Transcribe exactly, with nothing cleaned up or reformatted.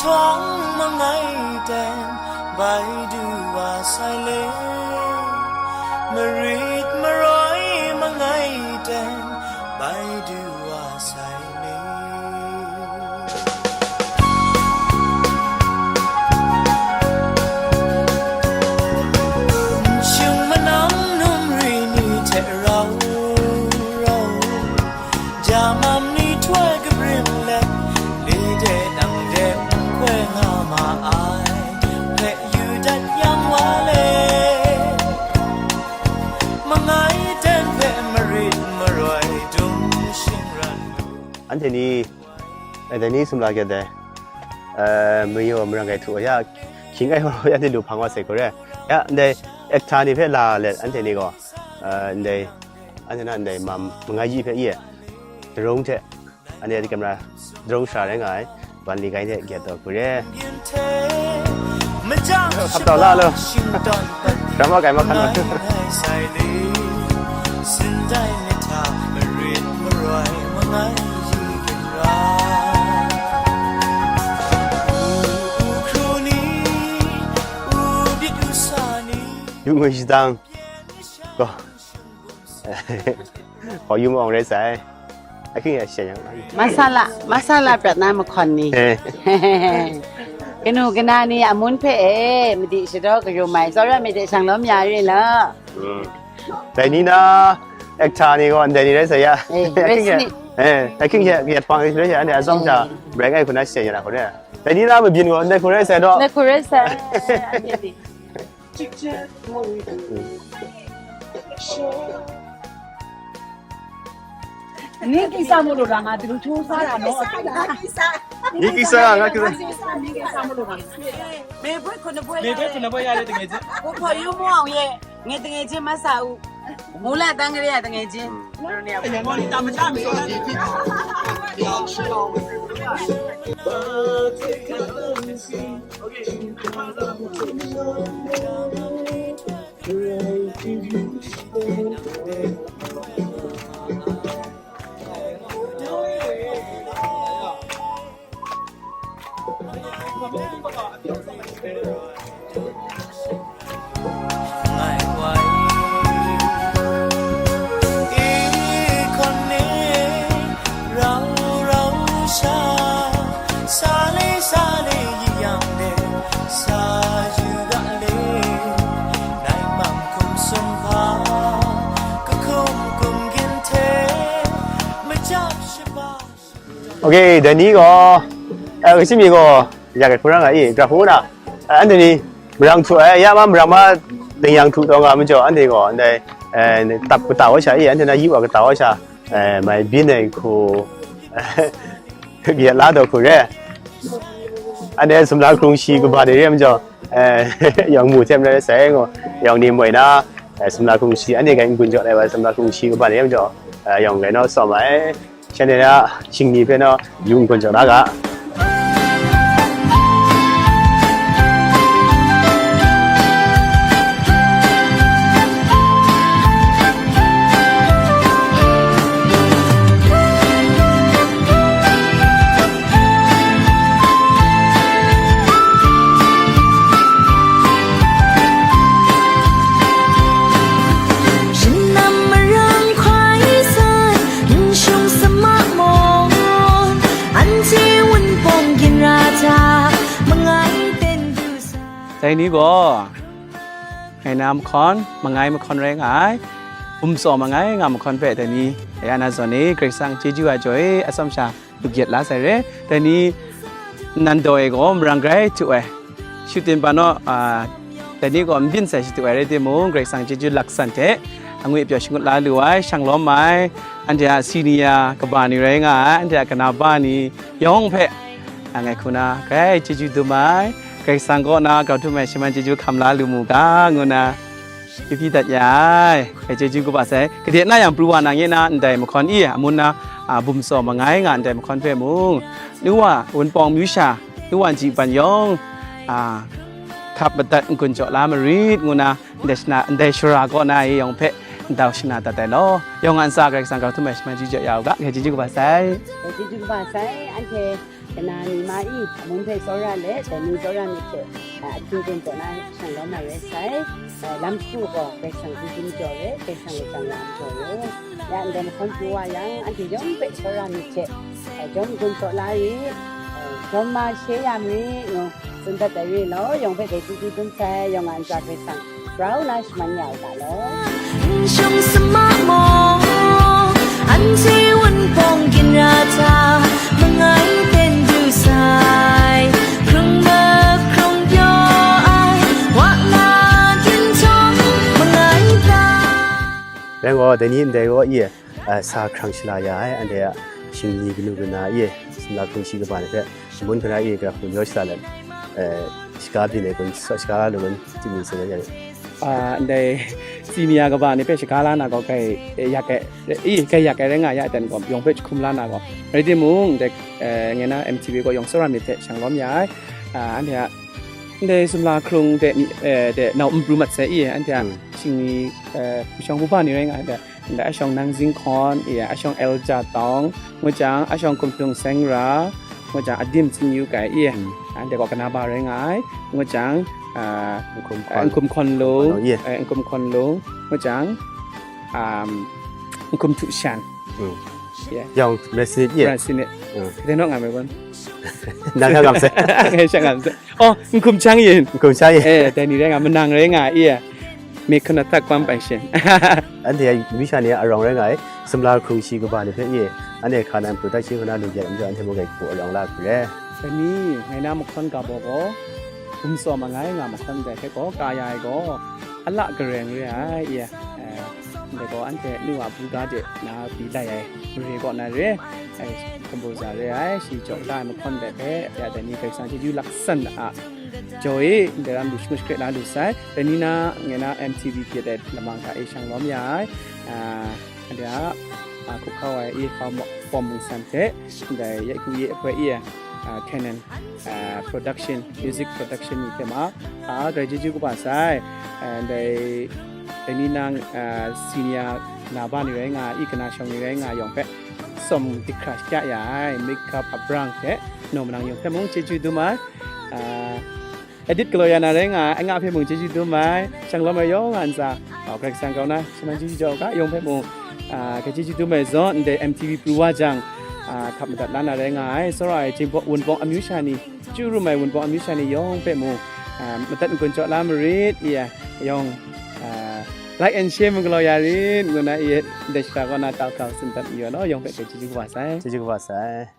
Hpawng mangai ten bai du wa sai le, marit maroi mangai ten bai du wa sai le. Shing manang num ri ni hte rau rau, jamam ni htoi kabrim let, li de nang de n koi nga ma ai, hpe yu dat yang wa le, mangai ten hpe marit maroi dum shingran mu. Anhte ni, eh, dai ni sumla kyat dai, eh, mayaw marang ai htu ya, hkying ai wa ya ni lu hpang wa sai hku re. Ya, ndai ekta ni hpe la let, anhte ni gaw, eh, ndai, anhte na ndai mam mangai ji hpe ye, darung hte, anhte a camera darung shara rai nga ai, ban li kai hte gyat taw hku re. Hap tau la lo. Drama kai ma hkan. Yu ngwi shadang. Gaw. Hkaw yu ma awng rai sai. Ahkying ya shen yang. Masala, masala prat na mahkawn ni. Eh. Kanu kana ni amun hpe e, madi shadaw kayum ai, tsawra myit de shang lawm ya ri la. Mm. Dai ni na, actor ni gaw, dai ni rai sai ya. Eh, ahkying ya, Resmi. Eh, ahkying ya, ya hpang rai sai ya, ane azawng ja, Eh. Breng ai hku na shen ya na hku re. Dai ni na mabyin gaw, ndai hku rai sai daw. Ndai hku rai sai, ane ni. Ni kisa mu lu ra nga, du chu sa ra no. Ni kisa nga, kisa. Ni kisa mu lu ra. Me boi ko na boi. Me boi ko na boi ya le de nge je. Ko ko yu mo ye. Nge tengechin masa u. Mula tang re ya tengechin. Ok, dai ni gaw, eh, kashi mi gaw, ya gai hkun ra nga i, gra hkun na, eh, anhte ni marang htu ai, ya ma marang ma, ding yang htu taw nga majaw, anhte gaw, ndai, eh, tap kata wa sha i, anhte na yi wa kata wa sha, eh, mai byin ai hku, ya la taw hku re. Anhte sumla hkrung shi kaba ni re majaw, eh, yawng mu hte mare sai ngaw, yawng ni moi na, eh, sumla hkrung shi, anhte gai n-gun jaw lai wa, sumla hkrung shi kaba ni re majaw, eh, yawng gai naw tsawm ai. Shanhte na shingni hpe naw yu n-gun jaw na ga. Shannam marang hkrai sai, nshung sama maw, anhte wunpawng ginra hta, mangai ten du sai. Dai ni gaw, ngai na mahkawn, mangai mahkawn rai nga ai, bum tsaw mangai nga mahkawn hpe dai ni, ya na zawn e, Karai Kasang chyeju a jaw e, atsawm sha, lu gyet la sai re. Dai ni nnan daw e gaw marang grai htu ai. Shut tin pa naw, a, dai ni gaw n byin sai shatu ai rai timung, Karai Kasang chyeju laksan hte angwi pyaw shangut la lu ai, shang lawm ai, anhte a senior kaba ni rai nga ai, anhte a kanaba ni yawng hpe, a, ngai hku na grai chyeju dum ai, Karai Kasang kaw na grau htum ai shaman chyeju hkam la lu mu ga, ngu na, Hpyi hpyi dat ya ai, hpe chyeju kaba sai. Gade na yang pru wa na nye na ndai mahkawn i amun na, a, bum tsaw mangai nga ndai mahkawn hpe mung, nu wa wunpawng myu sha, nu wa nji ban yawng, a, hkap madat n-gun jaw la marit ngu na, ndai shana, ndai shara kaw na e yawng hpe ndau shana dat ai law, yawng a ntsa Karai Kasang grau htum ai shaman chyeju jaw ya u ga, hpe chyeju kaba sai. Hpe chyeju kaba sai, anhte Kana ni ma i, amun hpe tsawra let, dai ni tsawra myit hte, a, ahkying gun taw na shang lawm na rai sai. A, lam shagu gaw, Karai Kasang hkum hkum jaw re, Karai Kasang lajang lam jaw re. Ya ndai mahkawn pru wa yang, anhte yawng hpe tsawra myit hte, a, jawm gun taw la i, a, jawm ma she ya mi, ngu tsun dat ai re law, yawng hpe dai chyeju dum sai, yawng a ntsa Karai Kasang rau na shaman ya u ga law. N shung sama maw, anhte Wunpawng ginra hta, mangai ten du sai, hkrung mahkrung pyaw ai, wa na ginhtawng mangai ta. Rai gaw, dai ni ndai gaw, i, a, sa hkrang shala ya ai, anhte a shingni kanu kana, i, sumla hkrung shi kaba ni hpe, shangun hkra, i, gara hku jaw shala let, e, shaga byin ai kun, shaga lu kun, chyeju tsun ya. A, ndai senior kaba ni hpe shaga la na gaw, kai, e, yak ai, i, kai yak ai rai nga ya, dan gaw, yawng hpe jahkum la na gaw. Rai timung, ndai, e, ngai na M T V gaw yawng tsawra myit hte shang lawm ya ai. A, anhte a, ndai sumla hkrung de, e, de, nau n pru mat sai i, anhte a, hmm, shingni, e, hpu shawng hpu ba ni rai nga ai, de, ndai a shawng Nang Zing Hkawn, i, a shawng Elja Tawng, ngu jang, a shawng Kumhtung Seng Ra, ngu jang, Adim Tsing Yu Kai, i, hmm, anhte gaw kana ba rai nga ai, ngu jang, a, Nhkum Hkawn, Nhkum Hkawn Lung, Hkawn Lung, i, e, Nhkum Hkawn Lung, ngu jang, um, Nhkum Htu Shan. Hmm. Yeah. Yawng, President, i. President. Hmm. Dai naw nga mai wan. Nang ka ngam sai. Ngai sha ngam sai. Oh, Nhkum Chang Yin. Nhkum Chang Yin. E, dai ni rai nga, manang rai nga, i. Mik hkana tak kwam pai shin. Anhte a myu sha ni a arawng rai nga ai, sumla hkrung shi kaba ni hpe i, anhte hka na production hkana lu jan majaw, anhte mung dai hku arawng la hku re. Dai ni, ngai na mahkawn ga baw gaw, gumsawm mangai nga mahkawn dai hpe gaw, kaya ai gaw, a la gareng re ai, i, e, ndai gaw anhte nu a buga de na pyi lai ai, mare kaw na re, e, composer re ai, shi jaw da ai mahkawn dai hpe, ya dai ni Karai Kasang chyeju laksan a, jaw e, ndai ram lu shangut shakre la lu sai, dai ni na, ngai na M T V hpyi ai lamang hta e shang lawm ya ai, a, ndai a, a, hkup hkau ai, e, hkau mo-, Pawm Mung San hte, ndai, ye ku ye ahpoi, e, a, Canon, a, production, music production ni hte ma, a, grai chyeju kaba sai, a, ndai, dai ni nang, a, senior na ba ni rai nga, i kana shawng ni rai nga yawng hpe, sawm dik hkra shakya ya ai, makeup abrang hte, naw manang yawng hpe mung chyeju dum ai, a, edit galaw ya na rai nga ai, a nga hpe mung chyeju dum ai, shang lawm ai yawng a ntsa, a, Karai Kasang grau na, shaman chyeju jaw u ga, yawng hpe mung, a, grai chyeju dum ai zawn, ndai M T V pru wa jang, a, hkap madat la na rai nga ai, tsawra ai, Jinghpaw Wunpawng amyu sha ni, chyu rum ai Wunpawng amyu sha ni yawng hpe mung, a, madat n-gun jaw la marit, i, yawng, a, like and share mung galaw ya rit, ngu na, i, ndai shara kaw na tau hkau tsun dat mayu ai law, yawng hpe grai chyeju kaba sai. Chyeju kaba sai.